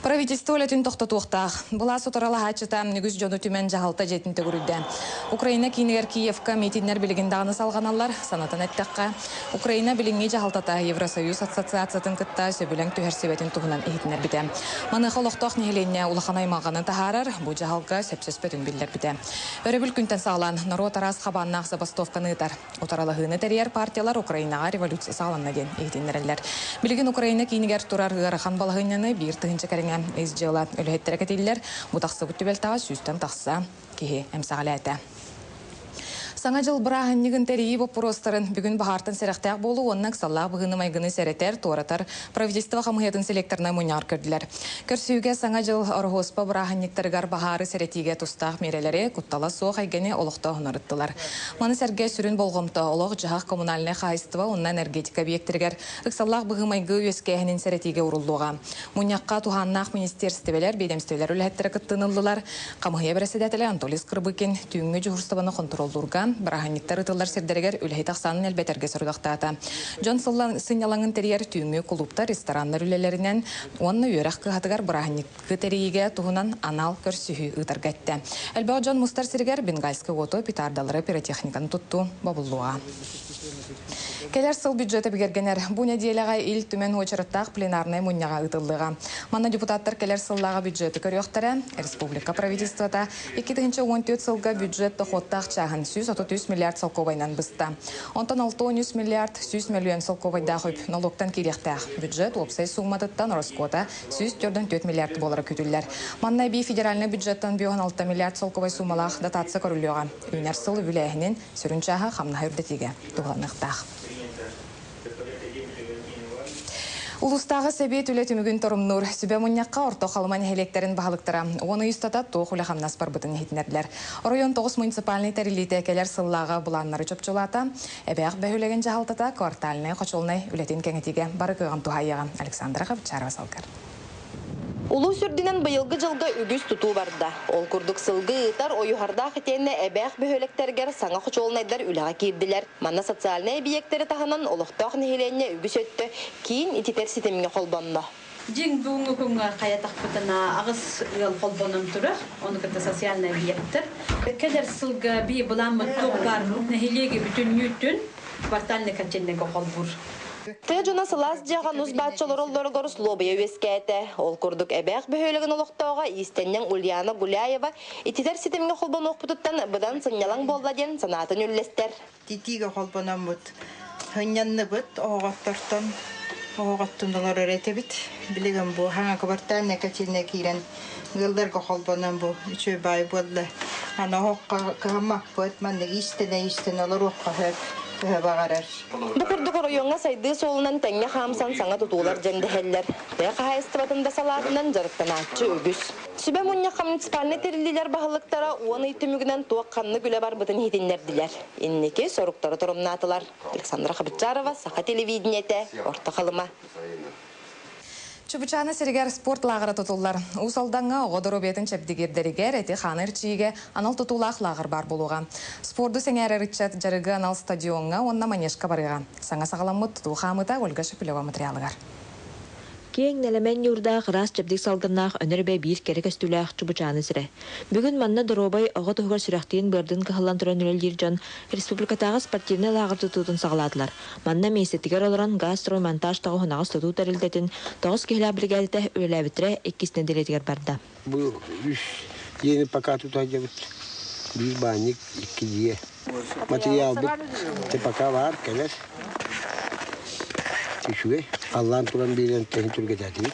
Правительство үлэтин тохтотуохтаах. Былаас утарылаһааччыта үгүс дьону түмэн дьаһалта дьиэтин төгүрүйдэ. Украина киинигэр Киевка митиннэр билигин даҕаны салҕаналлар. Санатан эттэххэ, Украина билиҥҥи дьаһалтата Евросоюз ассоциациятын кытта сөбүлэҥ түһэрсибэтин туһунан иһитиннэрбитэ. Маныаха олохтоох нэһилиэнньэ улахан аймалҕаны таһаарар, бу дьаһалга сөпсөспөтүн биллэрбитэ. Өрөбүл күнтэн саҕалаан норуот араас хабааннаах забастовканы ыытар. Утарылаһыыны тэрийэр партиялар Украинаҕа революция саҕаланна диэн иһитиннэрэллэр. Билигин Украина киинигэр турар ыарахан балаһыанньаны 1000 кэриҥэ ис дьыала үлэһиттэрэ кэтииллэр. Бу тахсыбыт түбэлтэҕэ сүүстэн тахса киһи эмсэҕэлээтэ. Саҥа дьыл бырааһынньыгын тэрийии боппуруостарын бүгүн баһаартан сэрэхтээх буолуу уонна ыксаллаах быһыыны-майгыны сэрэтэр, туоратар правительство хамыыһыйатын селекторнай мунньаҕар көрдүлэр. Көрсүһүүгэ Саҥа дьыл Ороһуоспа бырааһынньыктарыгар баһаары сэрэтиигэ тустаах миэрэлэри, куттала суох эйгэни олохтооһун ырыттылар. Маны сэргэ сүрүн болҕомто олох-дьаһах коммунальнай хаһаайыстыба уонна энергетика объектэригэр ыксаллаах быһыы-майгы үөскээһинин сэрэтиигэ ууруллуоҕа. Мунньахха туһааннаах министиэристибэлэр, биэдэмистибэлэр үлэһиттэрэ кыттыыны ыллылар. Хамыһыйа бэрэссэдээтэлэ Анатолий Скрыбыкин түүҥҥү дьуһуурстубаны хонтуруоллуурга, бырааһынньыктар ыытыллар сирдэригэр үлэһит ахсаанын элбэтэргэ сорудахтаата. Дьон сынньалаҥын тэрийэр түүҥҥү кулууптар, рестораннар үлэлэринэн уонна үөрэх кыһатыгар бырааһынньык тэрийиигэ туһунан анал көрсүһүү ыытарга эттэ. Элбэх дьон мустар сиригэр бенгальскай уоту, петардалары, пиротехниканы туттуу бобуллуоҕа. Кэлэр сыл бюджета бигэргэнэр. Бу нэдиэлэҕэ Ил Түмэн уочараттаах пленарнай мунньаҕа ыытыллыаҕа. Манна депутаттар кэлэр сыллааҕы бюджеты көрүөхтэрэ. Республика правительствота 2014 сылга бюджет дохуоттаах чааһын 133 миллиард солкуобайынан быста. Онтон 63 миллиард 100 мөлүйүөн солкуобайдаах үп нолуоктан киириэхтээх. Бюджет уопсай сууматыттан ороскуота 144 миллиард буолара күүтүллэр. Манна эбии федеральнай бюджеттан 56 миллиард солкуобай суумалаах дотация көрүллүөҕэ. Үүнэр сыл үбүлээһинин сүрүн чааһа хамнаһы үрдэтиигэ туһаланыахтаах. Улуустааҕы сэбиэт үлэ түмүгүн торумнуур сүбэ мунньахха Орто Халыма нэһилиэктэрин баһылыктара 10 ый устата туох үлэ-хамнас барбытын иһитиннэрдилэр. Оройуон 9 муниципальнай тэриллиитэ кэлэр сыллааҕы былааннары чопчулаата. Эбээх бөһүөлэгин дьаһалтата квартальнай хочуолунай үлэтин кэҥэтиигэ бары кыаҕын туһаайыаҕа. Александра Хабчарова салгар. Улуус үрдүнэн быйылгы дьылга үгүс тутуу барда. Ол курдук сылгы ыытар Ойуһардаах итиэннэ Эбээх бөһүөлэктэригэр саҥа хочуолунайдар үлэҕэ киирдилэр. Манна социальнай эбийиэктэри таһынан олохтоох нэһилиэнньэ үгүс өттө киин ититэр ситимҥэ холбонно. Дьиҥ бүгүҥҥү күҥҥэ хайатахпытына аҕыс ыал холбонон турар, ону кытта социальнай объектар. Кэлэр сылга бии былааммыт туох баар нэһилиэги бүтүннүүтүн квартальный котельныйга холбуур. Тыа дьоно сылаас дьиэҕэ нус бааччы олороллоругар услуобуйа үөскээтэ. Ол курдук Эбээх бөһүөлэгин олохтооҕо иистэнньэҥ Ульяна Гуляева ититэр ситимҥэ холбонуохпутуттан быдан сынньалаҥ буолла диэн санаатын үллэстэр. Титиигэ холбономмут сынньанныбыт оһоҕоттортон оһоҕоттон олорор этибит. Билигин бу хаҥа кыбартаанна кэтиэнэ киирэн ыалларга холбонон бу үчүгэй баай буолла. Аны оһоххо кыһаммаппыт, маннык иистэнэ-иистэнэ олоруохха сөп, төһө баҕарар. Бу курдук оройуоҥҥа сайдыы суолунан тэҥҥэ хаамсан саҥа тутуулар дьэндэһэллэр. Тыа хаһаайыстыбатын да салаатынан дьарыктанааччы үгүс. Сүбэ мунньахха муниципальнай тэриллиилэр баһылыктара 10 ый түмүгүнэн туох-ханнык үлэ барбытын иһитиннэрдилэр. Инники соруктары торумнаатылар. Александра Хабытчарова, Саха телевидениетэ, Орто Халыма. Чубучаана сиригэр спорт лааҕыра тутуллар. Уус Алдаҥҥа оҕо доруобуйатын чэбдигирдэригэр эти-хааны эрчийиигэ анал тутуулаах лааҕыр баар буолуоҕа. Спорду сэҥээрэр ыччат дьарыгы анал стадиоҥҥа уонна манежка барыаҕа. Саҥа саҕаламмыт тутуу хаамыыта Ольга Шепелева материалыгар. Киэҥ нэлэмэн ньуурдаах, ыраас чэбдик салгыннаах Өнөр Эбэ биир кэрэ көстүүлээх Чубучааны сирэ. Бүгүн манна доруобай оҕо туһугар сүрэхтиин-быардыын кыһаллан туран үлэлиир дьон республикатааҕы спортивнай лааҕыр тутуутун саҕалаатылар. Манна миэстэтигэр олорон Газстроймонтаж тоҕуһунаҕас тутуу тэрилтэтин 9 киһилээх биригээдэтэ үлэлээбиттэрэ иккис нэдиэлэтигэр барда. Бу үс дьиэни пока тута сылдьабыт. Биир баанньык, икки дьиэ. Материалбыт пока баар, кэлэр. Үчүгэй. Халлаан туран биэрэн тэһин түргэтээтибит.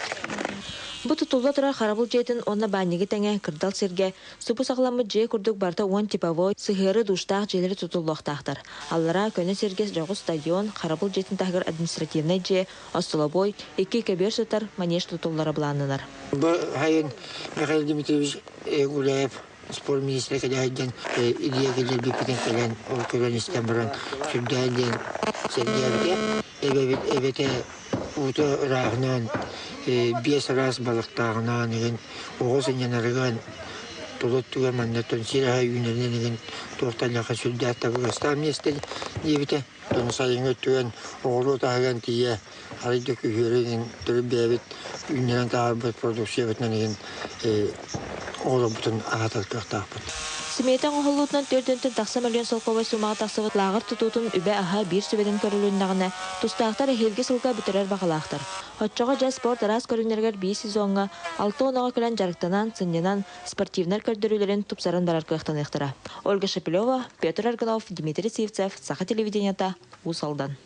Бу тутулла турар харабыл дьиэтин уонна баанньыгы тэҥэ кырдал сиргэ субу саҕаламмыт дьиэ курдук барыта 10 типовой, сыһыары душтаах дьиэлэри тутуллуохтаахтар. Аллараа көнө сиргэ дьоҕус стадион, харабыл дьиэтин таһыгар административнай дьиэ, остолобуой, икки көбүөр сытар манеж тутуллара былааннанар. Бу сайын Михаил Дмитриевич Гуляев спорт министрэ кэлэ сылдьан Илья киллэрбиппитин кэлэн ол көрөн истэн баран сүрдээн диэн сэргээбитэ. Эбэбит эбэтэ уута ырааһынан, биэс араас балыктааҕынан, игин оҕо сынньанарыгар Тула өттүгэр манна тон сир аһа үүнэринэн игин туохтан сүрдээх табыгастаах миэстэ диэбитэ. Тону сайыҥҥы өттүгэр оҕуруот аһыгар тиийэ арый да күһүөрү игин төрүт бэйэбит үүннэрэн таһаарбыт продукциябытынан игин оҕолорбутун аһатар кыахтаахпыт. Симиэтэ оҥоһуллуутунан 4 тахса мөлүйүөн солкуобай суумаҕа тахсыбыт лааҕыр тутуутун үбэ-аһа биир сүбэнэн көрүлүннэҕинэ, тустаахтар эһиилги сылга бүтэрэр баҕалаахтар. Оччоҕо дьэ спорт араас көрүҥнэригэр биир сезоҥҥа 60 оҕо кэлэн дьарыктанан, сынньанан, спортивнай көрдөрүүлэрин тупсаран барар кыахтаныахтара. Ольга Шепелева, Петр Аргунов, Дмитрий Сивцев, Саха телевидениета, Уус Алдан.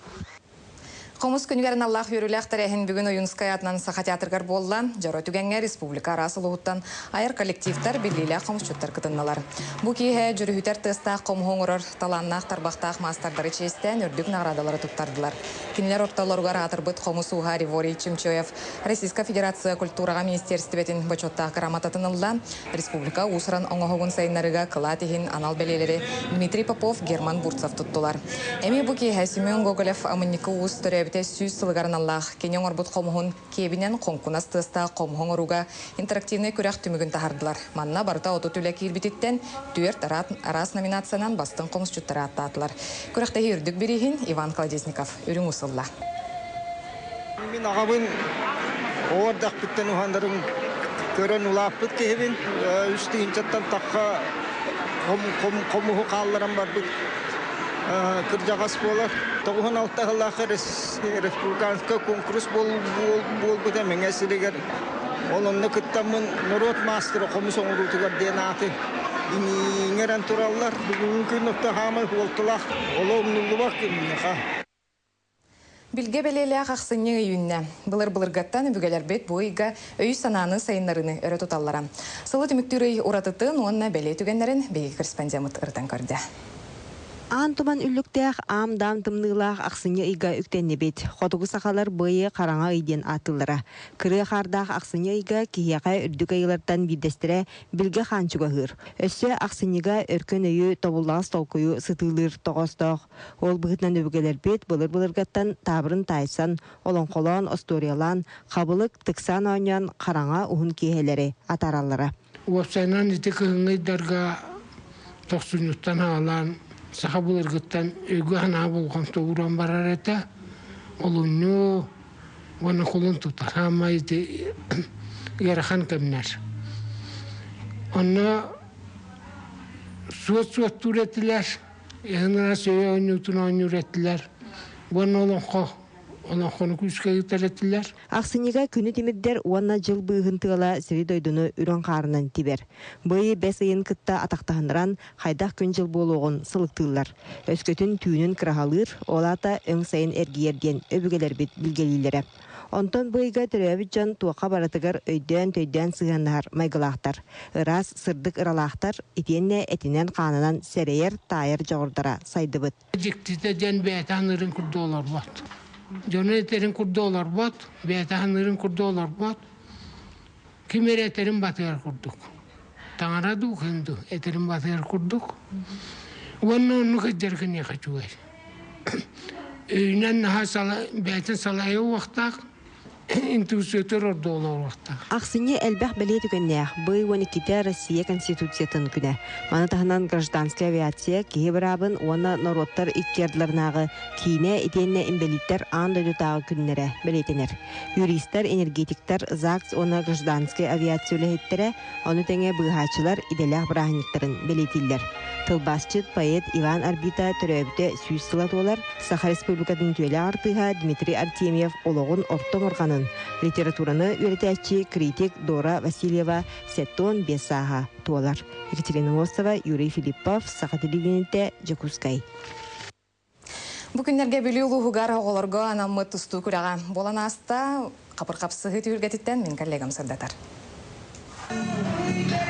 Хомус күнүгэр аналлаах үөрүүлээх тэрээһин бүгүн Ойуунускай аатынан Саха театрыгар буолла. Дьоро түгэҥҥэ республика араас улууһуттан айар коллективтар, биллиилээх хомусчуттар кытынналар. Бу киэһэ дьүрүһүтэр тыастаах хомуһу оҥорор талааннаах тарбахтаах маастардары чиэстээн үрдүк наҕараадалары туттардылар. Кинилэр ортолоругар аатырбыт хомус ууһа Реворий Чемчоев Российская Федерация культураҕа министиэристибэтин бочуоттаах грамотатын ылла. Республика уус-уран оҥоһугун сайыннарыыга кылаат иһин анал бэлиэлэри Дмитрий Попов, Герман Бурцев туттулар. Эмиэ бу киэһэ Семен Гоголев Амынньыкы уус төрөөбүтэ 100 сылыгар аналлаах кини оҥорбут хомуһун киэбинэн хоҥкунас тыастаах хомуһу оҥорууга интерактивнай күрэх түмүгүн таһардылар. Манна барыта 30 үлэ киирбититтэн түөрт араас номинациянан бастыҥ хомусчуттары ааттаатылар. Күрэхтэһии үрдүк бирииһин Иван Колодезников үрүҥ уус ылла. Мин аҕабын оҕо эрдэхпиттэн уһанарын көрөн улааппыт киһибин. 3 тыһыынчаттан тахха хомуһу хаалларан барбыт кырдьаҕас буолар. 96 сыллаах республиканскай конкурс буолбута Мэҥэ сиригэр. Ол онно кыттаммын норуот маастара хомус оҥоруутугар диэн ааты иҥэрэн тураллар. Бүгүҥҥү күн саамай суолталаах олох умнуллубат күн. Билгэ бэлиэлээх ахсынньы ый үүннэ. Былыр-былыргаттан өбүгэлэрбит бу ыйга өйү-санааны сайыннарыыны өрө туталлара. Сылы түмүктүүр ый уратытын уонна бэлиэ түгэннэрин биһиги корреспондеммыт ырытан көрдө. Аан туман үллүктээх аам-даам тымныылаах ахсынньы ыйга үктэннибит. Хотугу сахалар бу ыйы хараҥа ый диэн ааттыыллара. Кырыа хаардаах ахсынньы ыйга киһиэхэ үрдүк айыылартан биирдэстэрэ Билгэ хаан чугаһыыр. Өссө ахсынньыга өркөн өйү, тобуллаҕас толкуйу сытыылыыр тоҕоостоох. Ол быһыытынан өбүгэлэрбит былыр-былыргаттан таабырын таайсан, олоҥхолоон, остуоруйалаан, хабылык, тыксаан оонньоон хараҥа уһун киэһэлэри атаараллара. Уопсайынан ити кыһыҥҥы ыйдарга тохсунньуттан саҕалаан саха былыргыттан өйгө санаа болҕомто ууран барар этэ. Олунньу уонна кулун тутар. Саамай ити ыарахан кэмнэр. Онно суот суоттуур этилэр, эһин өй оонньуутун оонньуур этилэр. Уонна олоҥхо олоҥхону күүскэ ыытар этилэр. Ахсынньыга күнү тимирдэр уонна дьыл быыһын тыала сири дойдуну үрүҥ хаарынан тибэр. Бу ыйы бэс ыйын кытта атахтаһыннаран хайдах күн-дьыл буолуоҕун сылыктыыллар. Өскөтүн түүнүн кыраһалыыр, ол аата өҥ сайын эргийэр диэн өбүгэлэрбит билгэлииллэрэ. Онтон бу ыйга төрөөбүт дьон туохха барытыгар өйдөөн-төйдөөн сыһыаннаһар майгылаахтар. Ыраас, сырдык ыралаахтар, итиэннэ этинэн-хаанынан сэрэйэр, таайар дьоҕурдара сайдыбыт. Дьиктитэ диэн бэйэтэ саныырын курдук олорбот. Дьону этэрин курдук олорбот, бэйэтэ саныырын курдук олорбот. Ким эрэ этэрин батыһар курдук. Таҥара дуу, ким дуу этэрин батыһар курдук. Уонна оннук сылдьар киниэхэ үчүгэй. Өйүнэн наһаа сала, бэйэтин салайа уохтаах, интуициятыгар ордук олоруохтаах. Ахсынньы элбэх бэлиэ түгэннээх. Бу ый 12-те Россия Конституциятын күнэ. Маны таһынан гражданскай авиация, киһи быраабын уонна норуоттар икки ардыларынааҕы киинэ итиэннэ инбэлииттэр аан дойдутааҕы күннэрэ бэлиэтэнэр. Юристар, энергетиктэр, ЗАГС уонна гражданскай авиация үлэһиттэрэ, ону тэҥэ быыһааччылар идэлээх бырааһынньыктарын бэлиэтииллэр. Тылбаасчыт, поэт Иван Арбита төрөөбүтэ 100 сыла туолар, Саха Республикатын үтүөлээх артыыһа Дмитрий Артемьев олоҕун орто омурҕанын, литератураны үөрэтээччи, критик Дора Васильева 75 сааһа туолар. Екатерина Мостова, Юрий Филиппов, Саха телевидениетэ, Дьокуускай. Бу күннэргэ Бүлүү улууһугар оҕолорго анаммыт тустуу күрэҕэ буолан ааста. Хабыр хапсыһыы түһүлгэтиттэн мин коллегам сырдатар.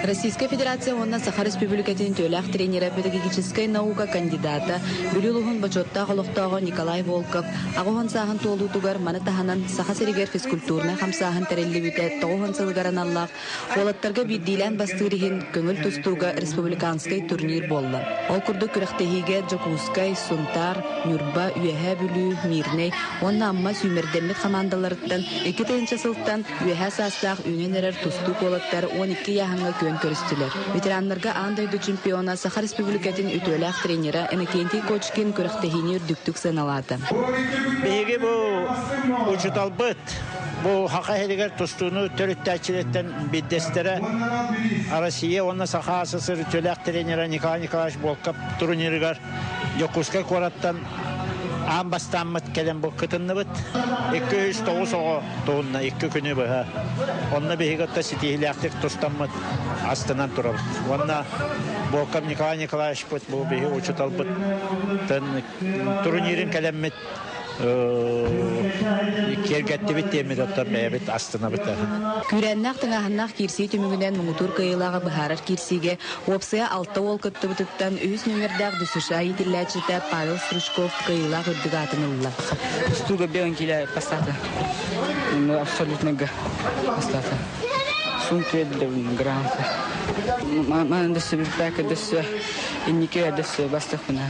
Российскай Федерация уонна Саха Республикатын үтүөлээх тренерэ, педагогическай наука кандидата, Бүлүү улууһун бочуоттаах олохтооҕо Николай Волков 80 сааһын туолуутугар маны таһынан Саха сиригэр физкультурнай хамсааһын тэриллибитэ 90 сылыгар аналлаах уолаттарга биирдиилээн бастыыр иһин көҥүл тустууга республиканскай турнир буолла. Ол курдук күрэхтэһиигэ Дьокуускай, Сунтаар, Ньурба, Үөһээ Бүлүү, Мирнэй уонна Амма сүүмэрдэммит хамаандаларыттан 2000 сылтан үөһээ саастаах үүнэн эрэр тустуук уолаттар 12 ыйааһыҥҥа күөн. үөрэн көрүстүлэр. Ветераннарга аан дойду чемпиона, Саха Республикатын үтүөлээх тренера Иннокентий Кочкин күрэхтэһиини үрдүктүк сыаналаата. Биһиги бу учуталбыт бу Хаха иһигэр тустууну төрүттээччилэртэн биирдэстэрэ Россия уонна Саха СССР үтүөлээх тренера Николай Николаевич Волков турнирыгар Дьокуускай куораттан аан бастааммыт кэлэн бу кытынныбыт. 209 оҕо туһунна икки күнү быһа. Онно биһиги отто ситиһилээхтик тустаммыт астынан турабыт. Уонна Волков Николай Николаевичпыт бу биһи учуталбыт турнирын кэлэммит киэргэттибит диэммит оттон бэйэбит астынабыт. Күүрээннээх тыҥааһыннаах киирсии түмүгүнэн муҥутуур кыайыылааҕы быһаарар киирсиигэ уопсайа алта уол кыттыбытыттан үһүс нүөмэрдээх ДЮСШ иитиллээччитэ Павел Стручков кыайыылаах үрдүк аатын ылла. Тустууга белый киилэ бастаата. Абсолютно бастаата. Сумка грамота. Манан дөссө билбэккэ дөссө инники дөссө бастахпына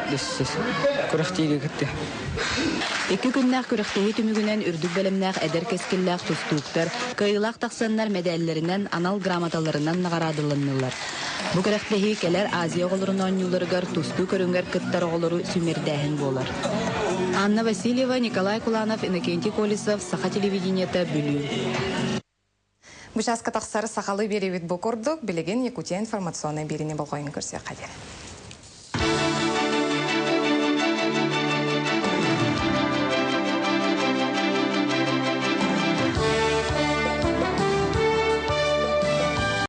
дөссө күрэхтиигэ кытты. Икки күннээх күрэхтэһии түмүгүнэн үрдүк бэлэмнээх эдэр кэскиллээх тустууктар кыайыылаах тахсаннар мэдээллэринэн, анал грамоталарынан наҕараадаланнылар. Бу күрэхтэһии кэлэр Азия оҕолорун оонньууларыгар тустуу көрүҥэр кыттар оҕолору сүүмэрдээһин буолар. Анна Васильева, Николай Куланов, Иннокентий Колесов, Саха телевидениета, Бүлүү. Бу чааска тахсар сахалыы биэриибит бу курдук, билигин Якутия информационнай биэриини болҕойон көрсүөххэ диэри.